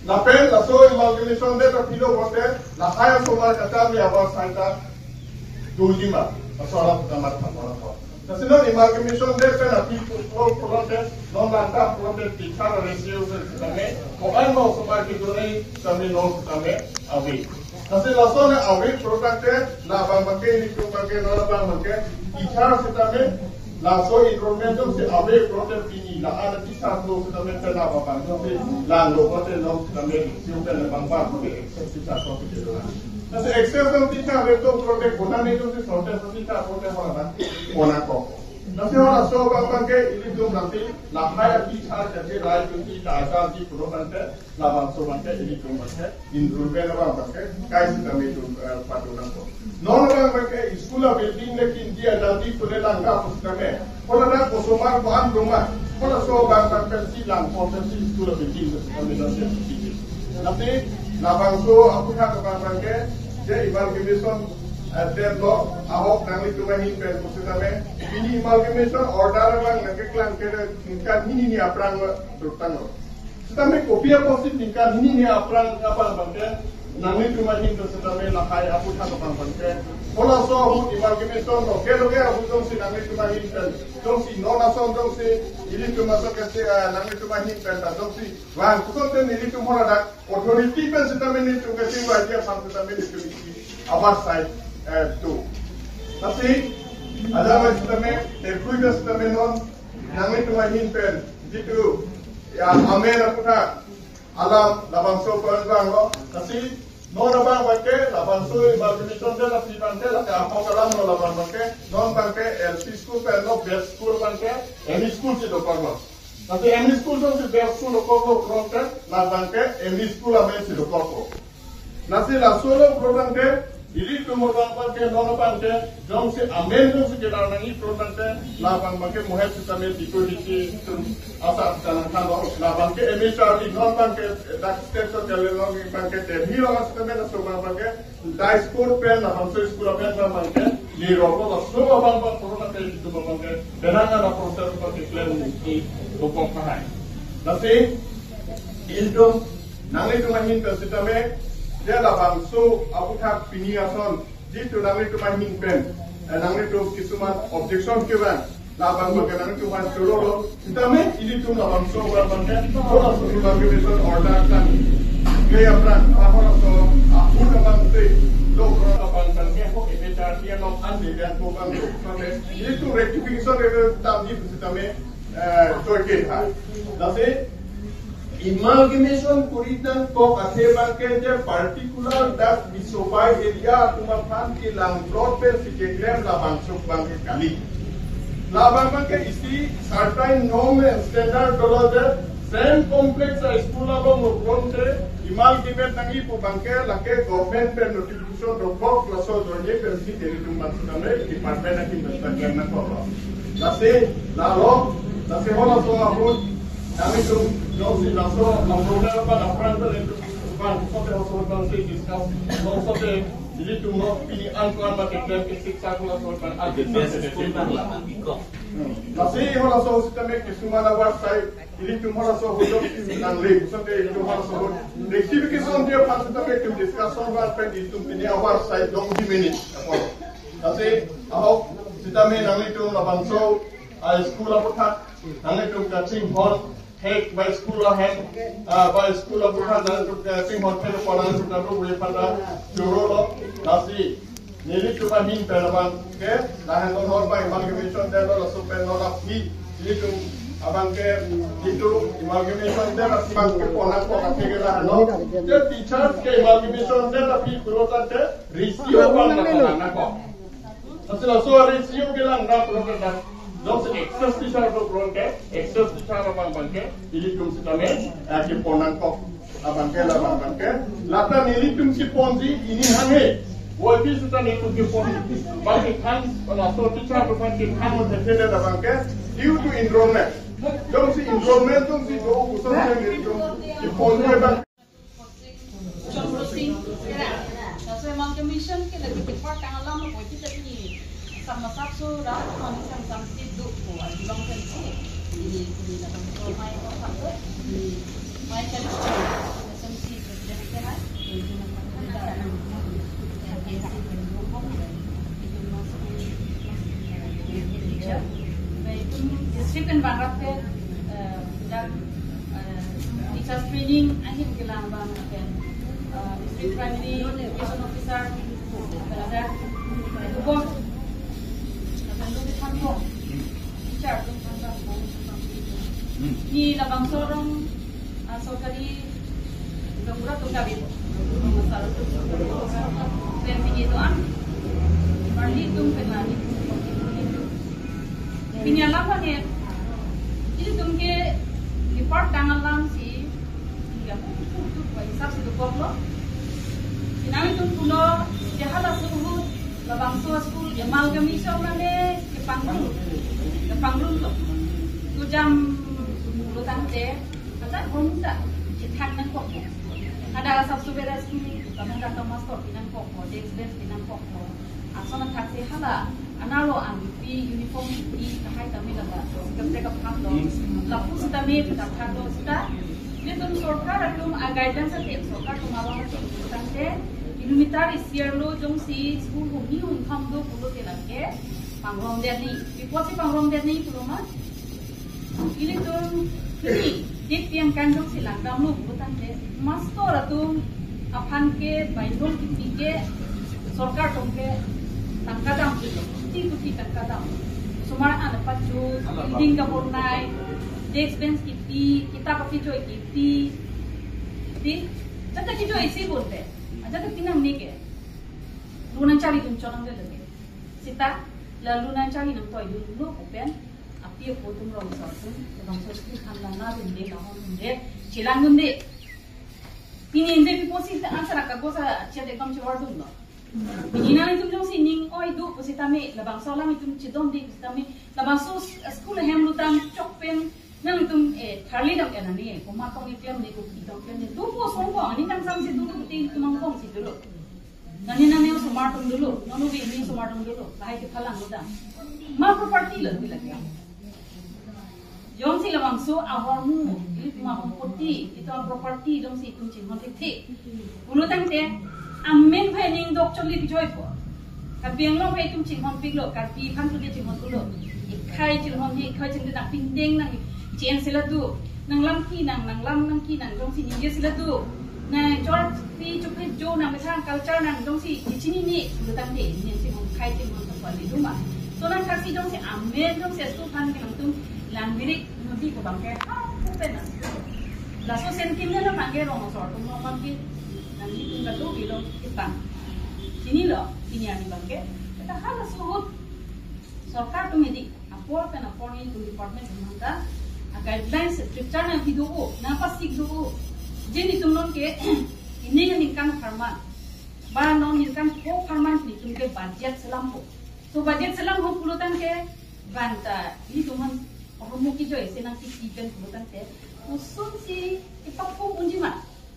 Lapen laso amalgamation det aphi do pulote lahai osomar kacharli abar sai ta doji ma. Laso alam sitame thanai. Lasi non amalgamation det pen aphi pu-, pu-, pulote, non langdam pulote teacher a-ratio sitame, ko-an ma osomar kedo nangji sitame non sitame ave. Lasi laso ne ave pulo abangke, labang abangke, ilitum abangke, non labang abangke, teacher sitame, Laso enrollment jongsi ave pulote pini la-an teacher do sitame penap abang jongsi langlo pulote non sitame sio pen bang bang pulote excess teacher jongsi kedo. Lasi excess teacher ave do pulote konane jongsi shortage teacher pulote hora na konat ko. Lasi hora so bang bang ke ilitum nanti lahai teacher ke rai kunti ta ajar di pulo tangte labangso abang ke ilitum abang ke enrollment abang abang ke kai sitame itum, eh, padu nangkok. Non abang abang ke school a building le kinti ajaldi pule langka pu sitame. Hala dak osomar ko-an rumah. Halaso abang abang pensi langkok pensi school a building le sitame dan dia sitame. Nanti labangso aputhak abang abang ke je amalgamation, eh, terlo ahok nanglitum ahin pen pu sitame. Pini amalgamation order abang nangkeklang ke ningkan hini ni aphrang lo, durtang lo. Sitame kopi apotsi ningkan hini ni aphrang abang abang ke nanglitum ahin pen sitame lahai aputhak abang abang ke. Halaso ahut amalgamation lo ke lo ke ahut jongsi nanglitum ahin pen jongsi non ason jongsi ilitum ason ke si, eh, nanglitum ahin pen ta jongsi vang puson te nelitum hora dak authority pen sitame nelitum ke si idea aphan sitame nelitum isi our side, eh, do. Lasi ajak sitame terkui pen sitame non nanglitum ahin pen jitu ya amen aputhak alam labangso pen vanglo. Lasi non abang abang ke labangso amalgamation de lapi abang ke lake ahok alam lo labang abang ke non abang ke L P school pen lo best school abang ke M E school si dokoklo. Lasi M E school jongsi best school dokoklo pulote labang ke M E school amen si dokoklo. Lasi laso lo program ke ilitum abang abang ke non abang ke jongsi amen jongsi kelar nangji program ke labang abang ke mohet sitame diko disi tum asap kanang thanlo labang ke M H R D non abang ke dak state so kali non abang ke Delhi lo sitame laso abang abang ke dai school pen labangso school pen abang abang ke ni roko laso abang abang program ke ilitum abang ke tenang ada proses abang ke plan ni dokok pahai. Lasi ilitum nanglitum ahin pen sitame, je labangso aputhak pini ason, jitu nanglitum ahin pen, eh, nanglitum kisuman objection kevang, labang abang ke nanglitum aphan chorolo, sitame ilitum labangso abang abang ke, halaso amalgamation order kan, ke aphrang, halaso ahut abang te, lo abang abang ke, ho M H R D along an de dan ko abang lo, sitame, ilitum rectification re tam di sitame, eh, choike tha. Lasi amalgamation kori nangkok athe abang ke je particular dak Bisobai area atum aphan kelang plot pen si keklem labangso abang ke kali. Labang abang ke isi certain norm and standard dolo je same complex a school along lo pulote amalgamate nangji pu abang ke lake government pen notification so dokok laso ajoine pensi nelitum aphan sitame department ahin pen ta klem nangkoklo. Lasi lalo, lasi halaso ahut nanglitum jongsi laso, laso aphan aphrang pen nelitum aphan sote laso aphan si discuss, laso sote nelitum lo pini an ko-an mate klem ke siksa ko laso aphan. Best school abang labang bikok. Hmm. Lasi halaso sitame kisuman our side ilitum halaso ahut jongsi nangle, sitame ilitum halaso ahut rectification dia aphan sitame itum discussion abang pen itum pini our side long di minute. Apor. Lasi ahok sitame nanglitum labangso a school aputhak nanglitum kachinghon hek bai school ahem, ah, bai school aputhak nanglitum kachinghon hek apor nanglitum kado bai pada chorolo. Lasi nelitum ahin pen abang ke, lahenlo non abang amalgamation de lo laso pen lo lapi, nelitum abang ke, jitu amalgamation de lapi abang ke pon nangkok athe ke lahenlo. Je teachers ke amalgamation de lapi pulo tangte ratio abang nangkok. Lasi laso ratio kelang nang pulo tangte jongsi excess teacher do pulo tangte, excess teacher abang abang ke, ilitum sitame, eh, kepon nangkok. Abang ke labang abang ke. Lata nelitum si ponji pini hanghe. Boy pi sita nelitum si pon. Bang si than, laso teacher atum aphan si than mo thethele labang ke. Due to enrollment. Jongsi enrollment jongsi do, puson si nelitum si ponji abang. John Rosing, kira. Laso amalgamation ke lagi kepar tang alam mo boy kita pini. Sama sapso dah, kami sama sama si duk ko, adi bang kan si. Ini, ini labang so mai ko satu, ini mai kan S M C president ke hai, ini teacher, baik, district environment ke, eh, dan, eh, teachers training ahin kelang abang ke, eh, district primary education officer, eh, dan, eh, hukum, dan hukum. Ni labangso arong, ah, sorkari gaonbura atum kave. Masaru atum sorkari gaonbura atum pen pini do-an. Marli atum pen la ni. Pini alam abang ke, ilitum ke depart tang alam si, ya, pu pu pu pu hisap si dokoklo. Pini nanglitum pulo, ya, hala suhut labangso school amalgamation mane kepangrum, kepangrumlo. Tu jam pulo tangte, kata hom ta, chethak nangkokpo. Ada asap subera school, kata kata master pi nangkokpo, desk bench pi nangkokpo. Ason athak si hala, anerlo an pi uniform pi tahai tame laga, kemte kaphan lo, lapu sitame pi tahai lo sita. Ilitum sorkar atum a-guidelines ate, sorkar atum abang ate, tangte, kilometer isi arlo jongsi school hum ni hum tham do pulote lake, pangromdet nangji. Pi apotsi pangromdet nangji pulo ma? Ilitum pini, dik tiang kan jongsi langdamlo pulo tangte, master atum aphan ke bainong kipi ke sorkar atum ke tangka dam pulo, kuti kuti tangka dam. Osomar an pacho, building kabonai, desk bench kipi, kitap kejoi kipi. Di, jata kejoi isi bonte. Ajata pinang ne ke. Lo nangchari atum chonang de lage. Sita, la lo nangchari nangtoidunlo pu pen, api apo atum rong asor atum, rong asor atum than lana dunde, lahon dunde, chelang dunde. Pini inde pi apotsi ta answer akagosa chet ekdom chewar dunlo. Pini nanglitum jongsi ning oi do pusitame, labangso alam itum chedonde pusitame, labangso s-, school ahem lutang chok pen, nanglitum, eh, tharli dam ke nani, komat tong iklem ne, kopi tong iklem ne, do po song po, ani nang samsi dolo, te itum angbong si dolo. Nani nani osomar atum dolo, non ove ne osomar atum dolo, lahai kephalang lo dam. Ma property lo pi lake. Jongsi labangso ahormu, ilitum aproperty, itum aproperty jongsi itum chinghon thekthe. Pulo tangte, amen phai ning dok choli pi joipo. Karbi Anglong phai itum chinghon piklo, Karbi aphan tu chinghon pulo. Ikhai chinghon hi, ikhai chinghon na pindeng nang, J N C la do. Nang lam ki nang, nang lam nang ki nang, jongsi ningje si la do. Nang chor pi chuphe jo nang methang culture nang jongsi chinine, pulo tangte, ningje si hong khai chinghon tu pali duma. So nangthaksi jongsi amen jongsi asu aphan ke nangtum lang birik nodi ko abang ke ha pu pen nang. Laso sentiment abang ke rong asor atum abang ke nanglitum kado bilong kitang. Chinilo, pini ani abang ke. Kita hala suhut sorkar atum edi, apor pen apor nelitum department atum ta, a-guidelines, stricture nangpi do-o, nangpasik do-o. Je nelitum non ke, ining aningkan apharman. Ba non ningkan pho apharman nelitum ke budget selampo. So budget selampo pulo tangte, bang ta, nelitum aphan ahormu kejoi isi nangkipi pen pulo tangte, kosonsi kepapho unji ma.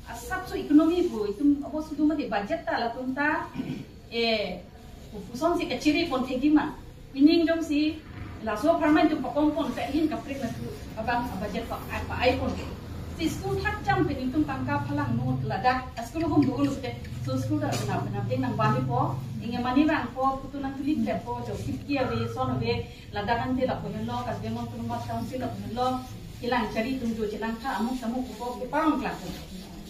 Asapso economy pu, itum abo sudu mati budget ta latum ta, eh, kosonsi kachiri pon thekji ma. Pini jongsi laso apharman itum pakong pon, kahin kaprek na tu abang budget pa, pa-ai pon ke. Si school thakcham pen itum tangka phalang not ladak, school hum do uluk te. So school ta na na ding nang bani po, inge mani rang po, putu nang tulip le po, jo kip ki ave, son ave, ladak ante lapu henlo, Karbi Anglong Autonomous Council lapu henlo, kelang chari atum jo chelang tha, amuk samuk ko keparong klak ko.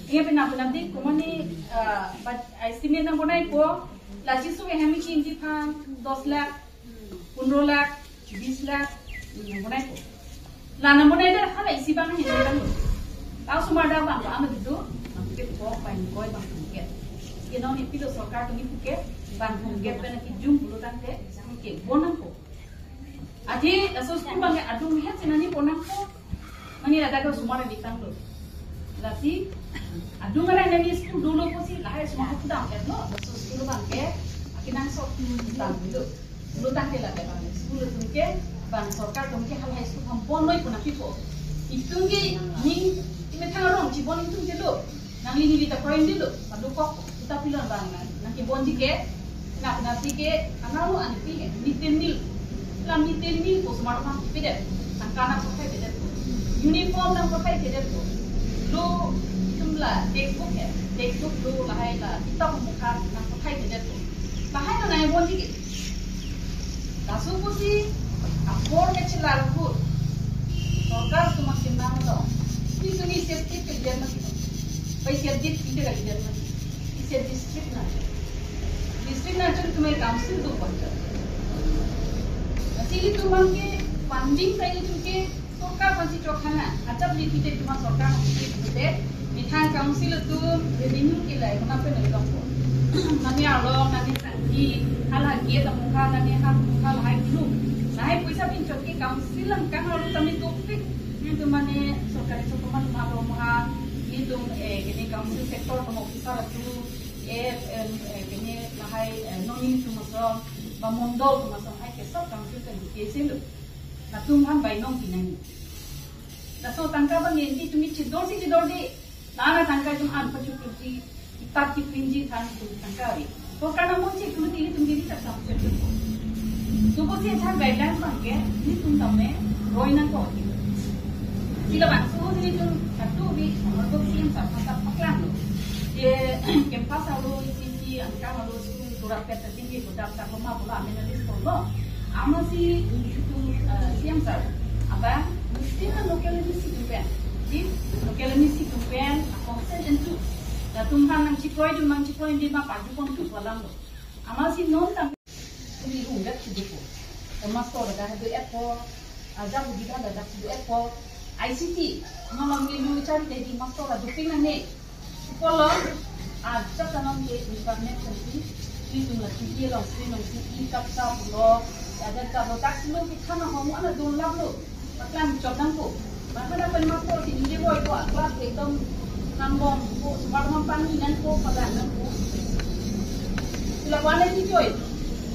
Inge pina pina dik ko mani, ah, but estimate nang bonai ko, la chisu ke hemi kin di phan dos lakh, pondro lakh, bis lakh, nang bonai ko. La nang bonai dak hala isi abang hin kan. Tau sumar dak abang ko ama dudu, abang ke ko, abang ko, abang ke. Ke non ipi lo sorkar atum ipu ke, abang ke pen kijum pulo tangte, ke bon nangpo. Athe laso school abang ke adung het si nani pon nangpo. Mani ladak ke osomar abitang lo. Lasi adung arai nani school dolo pusi lahai osomar hok dam ke lo. Laso school abang ke akenangsot dam lo. Lo tangte ladak abang school atum ke, abang sorkar atum ke halahai school ham pon noi pon nangpipo. Itum ke ning imethang arong chibon itum ke lo. Nangli neli ta point dilo, padukok, kita pilon abang nang, nangkebonji ke, nang, nangsi ke, anerlo an pi ke, mid day meal. La mid day meal ko osomar aphan kipedet, tangka nangpathaipedet. Uniform nangpathaipedet. Lo, itum la, textbook ke, textbook lo, lahai la, kitab mukha nangpathaipedet. Lahai lo nangkebonji ke. Laso pusi apor ke chelar ahut sorkar atum asim nang lo. Pi suni state ke kebijakan mati. Pai state ke kebijakan mati. Isi district na. District na chun tumai council do panchayat. Lasi ilitum abang ke funding kai ilitum ke Sorkar aphansi chokha na, ajat ni pite cuma sorkar aphansi pite, methang council atum revenue ke lai, kona pen nang dongpo. Nani arlo, nani sangki, hala gate amukha, nani ha amukha, lahai dulu. Lahai poisa pinchot ke council angkang arlo tame topik. Nelitum mane sorkari chokha ma, ma lo ma, nelitum, eh, kene council sector atum officer atum, eh, em, eh, kene lahai, eh, nongni atum asong, ba mondol atum asong, hai ke sob council ke dukhe si lo. Latum aphan bainong pinangji. Laso tangka abang nelitum chedorsi chedorde. Lana tangka itum an pachuk pachukji, itat kipinji than itum tangka ave. Ko karena monche itum tili itum dili tak sam chedor. Subo si echan guidelines abang ke, nelitum tame roi nangkok. Sila bangso nelitum satu bi, nomor ko si yang sama tak paklang lo. Ye campus alo, isi isi angkang alo, school turapet ta tinggi ko dap tak loma bola amenalis ko lo. Amatsi nelitum, eh, C M sir, abang, mesti na local M A C atum pen. Di, local M A C atum pen, a consent entu. Latum aphan nangchikroi dun, nangchikroi dun ma paju pon tu palang lo. Amatsi non tam, tuli hu vet si dupo. Ko mastor ladak do-etpo, ajak budi ladak do-etpo. I C T, non nangli lu chari dei di mastor la doping nangne. Pulo, ajat ta non ke internet sangti, nelitum la T V along screen along si i kap sa pulo, ajat ta lo tak si lo ke thana hong ana dun lap lo, paklang chot nangpo. Bahkan apa mastor si nili boy ko class ekdom nang bom ko, smart bom pani nangpo, palang nangpo. Sila wana ni joy,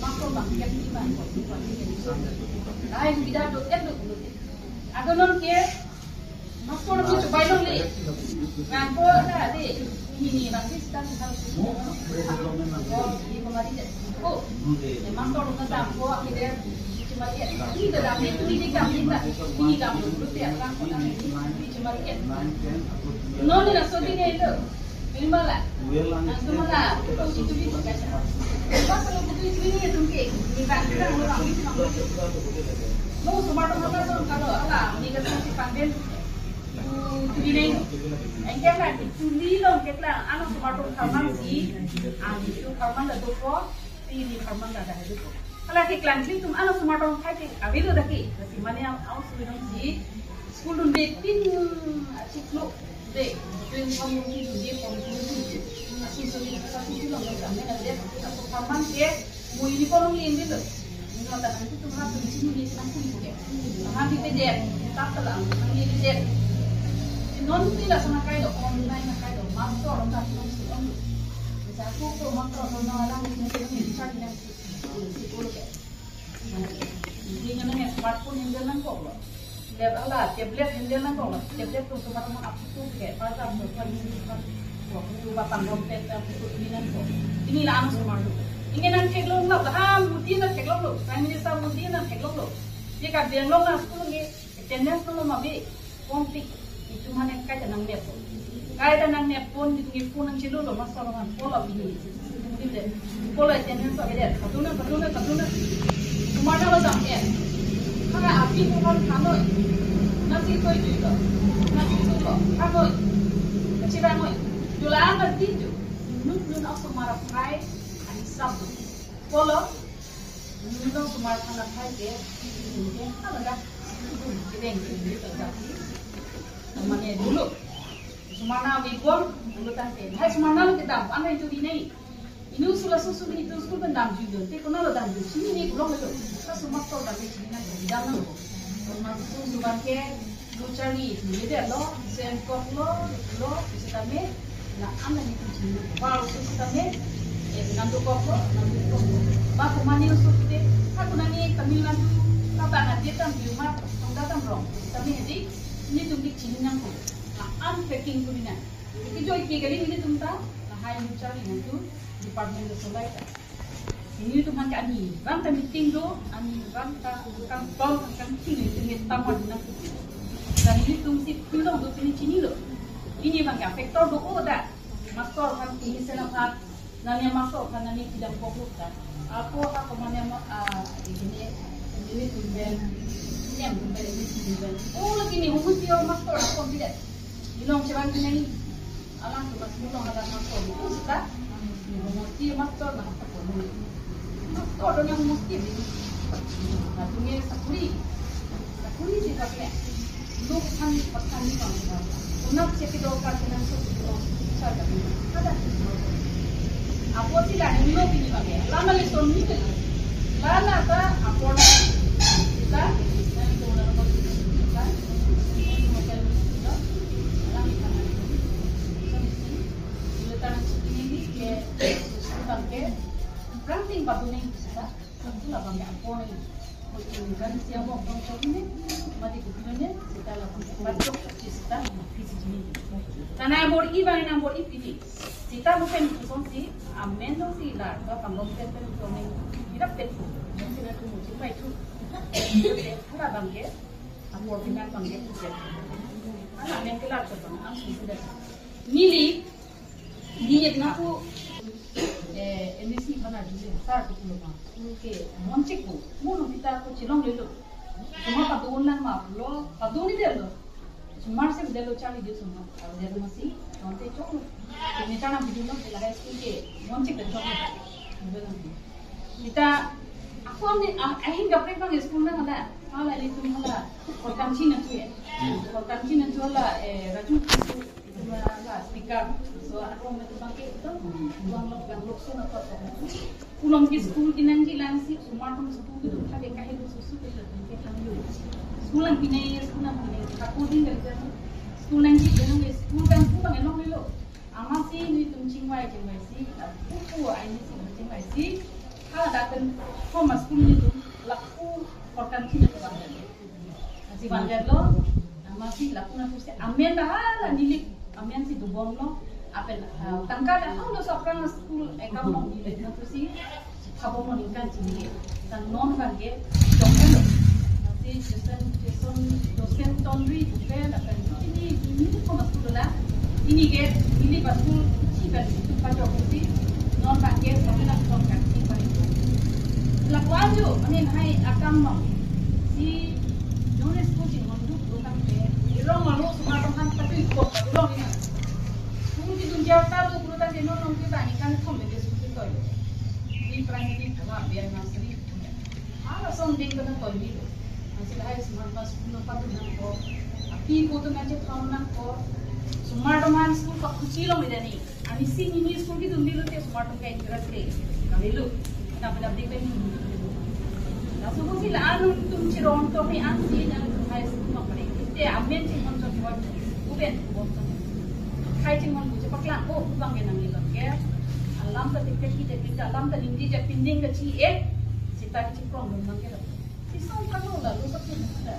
mastor bang yang di man ko, ko ni. Lahai bida do-et lo pulote. Ado non ke, mastor atum chobai longle. Nangpo ta de, ini ni bang di sita sita. Ko, di ko mari de. Ko, e mastor atum dam ko, akhirnya cuma dia. Ini ke dam, ini, ini dam, ini dam. Ini dam dulu dia, kan, ko dam ini, ini cuma dia. Non ni laso di ni itu. Ini malah. Nang itu malah. Itu, itu, itu, itu. Pas kalau begitu ini ya, tungke. Ini kan, kita mau orang itu, orang itu. Lo, semua teman-teman, kalau, ala, ini kan si Panden. Tuli neng. Engke na tuli long keklang, ano semar atum tharman si, ani tu tharman ta dopo, tini tharman ta dah dopo. Hala keklang tuli atum ano semar atum khai ke, ave lo dak ke. Lasi mane au, au suwi dong si, school dunde pin, chiklo de, pin pon dun si dunde pon dun si. Asi suwi, asi suwi long dong kami na de, aku tharman ke, mo ini kolong ini lo. Nonta nangtum ha tu chini ni nang kui ko ke. Nang di pedet, tap tala, nang di pedet. Non ti la sana kai lo, online na kai lo, mastor, nonta tu si on. Sa ku ko mastor, nonta alang ni ni chari nang si, si ko ke. Di nang smartphone handle nangkok lo. Lap ala, tablet handle nangkok lo. Tablet tu semar atum aphi tu ke, pada tu kan ini kan. Ko ku ba pangrom pet, pet tu ini nangkok. Ini la ang semar atum. Ingin nang theklong lo, ha, Modi nang theklong lo, Prime Minister Modi nang theklong lo. Ye ka biang lo na school nge, attendance lo ma be, kompik, itum mane kaita nangnep. Kaita nangnep pon, itum nge phone nangchelo lo, mastor nang polo bini. Itum de, polo attendance lo de, kaduna, kaduna, kaduna. Semar atum lo dam e. Kara api ko kan kanoi. Nasi koi jui lo. Nasi tu lo, kanoi. Kachira noi. Jula ang nasi ju. Nun nun aku semar aphai, ani sab. Polo, nelitum semar aphai ke, ke, ke, ke, ke, ke, ke, ke, ke, ke, mane dulu. Semar na bibom, dulu tangte. Hai semar na lo kedam, anda itu di nai. Ini usul asu usul itu school pen damjui lo. Te kono lo damjui. Sini ni pulang lo. Sa semar to damjui sini na dam na lo. Semar tu semar ke Lo charli, neli de lo, sen kok lo, lo, sitame, la ana ni kucing, baru sitame, eh, nang dokok lo, nang dokok lo. Ba kumani usul kite, ha kunani Tamil Nadu, kata ngati tam biuma, tongda tam rong. Sitame hedi, nelitum di chini nangkok. La an packing kunina. Kejoi ke kali nelitum ta, lahai lo charli nangtum, department lo solai ta. Nelitum aphan ke ani abang ta meeting do, ani abang ta kangtol kangting nelitum ke tamar nang. Dan nelitum si pulang do pini chinilo. Ini abang ke factor do o da. Mastor aphan ke mesen aphan, nani mastor aphan nani pidam koklo ta. Ako ako mane ma, ah, ini, nelitum pen, nem pen, nelitum pen. Oh, lagi ni, humus yo mastor, ako tidak. Ilong cheban kene. Alang tu mas mulong alang mastor itu sita. Mesti mastor na apa pun. Mastor dengan mesti ni. Latum nge sakuri. Sakuri si pakai. Luk khan pathan ni bang bang. Unak chepi do ka kenangsot do. Sa ka ni. Kada ki. Apotsi la ni lo pini bang ya. Lama le son ni ke. Lana ta apor. Kita. Dan ko na ko kita. Alam kana. Sa ni. Ila ta na sini ni ke. Susu bang ke. Pranting paduning kita. Itu labang ke apor ni. Kan siang mau dong cok ni, mati ke pino ni, sita labang ke empat cok cok si sita, pisi jini. Karena bor-i bang na bor-i pini. Sita bukan kosonsi, amen dong si la, ba pangdong pen pen dong ni, hirap pen tu. Dong sina tu musim pai tu. Hala bang ke, apor pinat bang ke, tu. Hala amen ke la cok bang, ang sini sudah. Neli, neli na ku, eh, M A C bana jule, sar ko pulo bang. Ke, monchik ko, mo no kita ko chilong lelo. Cuma padun lang ma pulo, padun ni delo. Cuma si delo chali dia semua. Kalau dia masih, nanti cok. Kami tanam di dulu, di high school ke, monchik dan cok. Kita, aku ni, ah, ahin kaprek bang school na ada. Hala litum hala, korkan Chin na tu ya. Korkan Chin na tu hala, eh, raju tu. Itu la speaker. So, aku mau tu bangkit itu. Uang lok, uang lok so na tu. Pulang ke school kinang kilang si, semua tu school itu tak ada kahit susu ke tu ke kami. School ang pinai, school ang pinai. Aku di kerja tu. School ang kilang, school kan school ang elong lelo. Amatsi nelitum chingvai chingvai si, aku ai ni si chingvai si. Hala dakan homa school nelitum lapu korkan Chin na tu bang. Si bang lo, amatsi lapu na tu si amen dah hala neli amen si dobom lo, apen, ah, tangka dah hong lo sokrang school account lo neli na tu si, habom lo ningkan Chin ni. Tan non bang ke, jongkan lo. Si Jason, Jason, Jason Tonri, bukan, apen, ini, ini tu homa school la. Ini ke, ini bas school, si kan, itu pajok si, non bang ke, kami nak tongkan si paling. Lapuan ju, amin hai akam mo. Si, non school si ngon du, bukan ke. Irong malu, semua teman, tapi ikut, irong ini. School di dunia talu, bukan ke, non, non, kita ini kan, kom, dia school itu. Di primary, kalau biar nursery. Hala son ding kana toini lo. Ansi lahai semar ma school nangpadun nangpo. Api putu nangchethon nangpo. Semar atum aphan school pakhuchi lo medani. Ani sing ini school kedun dilo te semar atum ke interest ke. Kami lo. Kita pada beli pen. Laso kosi la anut atum chirong to ni ansi nang high school ma pare. Te amen chingmon chot buat. Uben buat. Khai chingmon bu chepaklang. Oh, bang ke nang ilok ke. Alam ta tik tik tik tik alam ta ning di ja pinding ke chi eh. Sita ke chiprong dun bang ke lo. Si song kano la lo sa pun ada.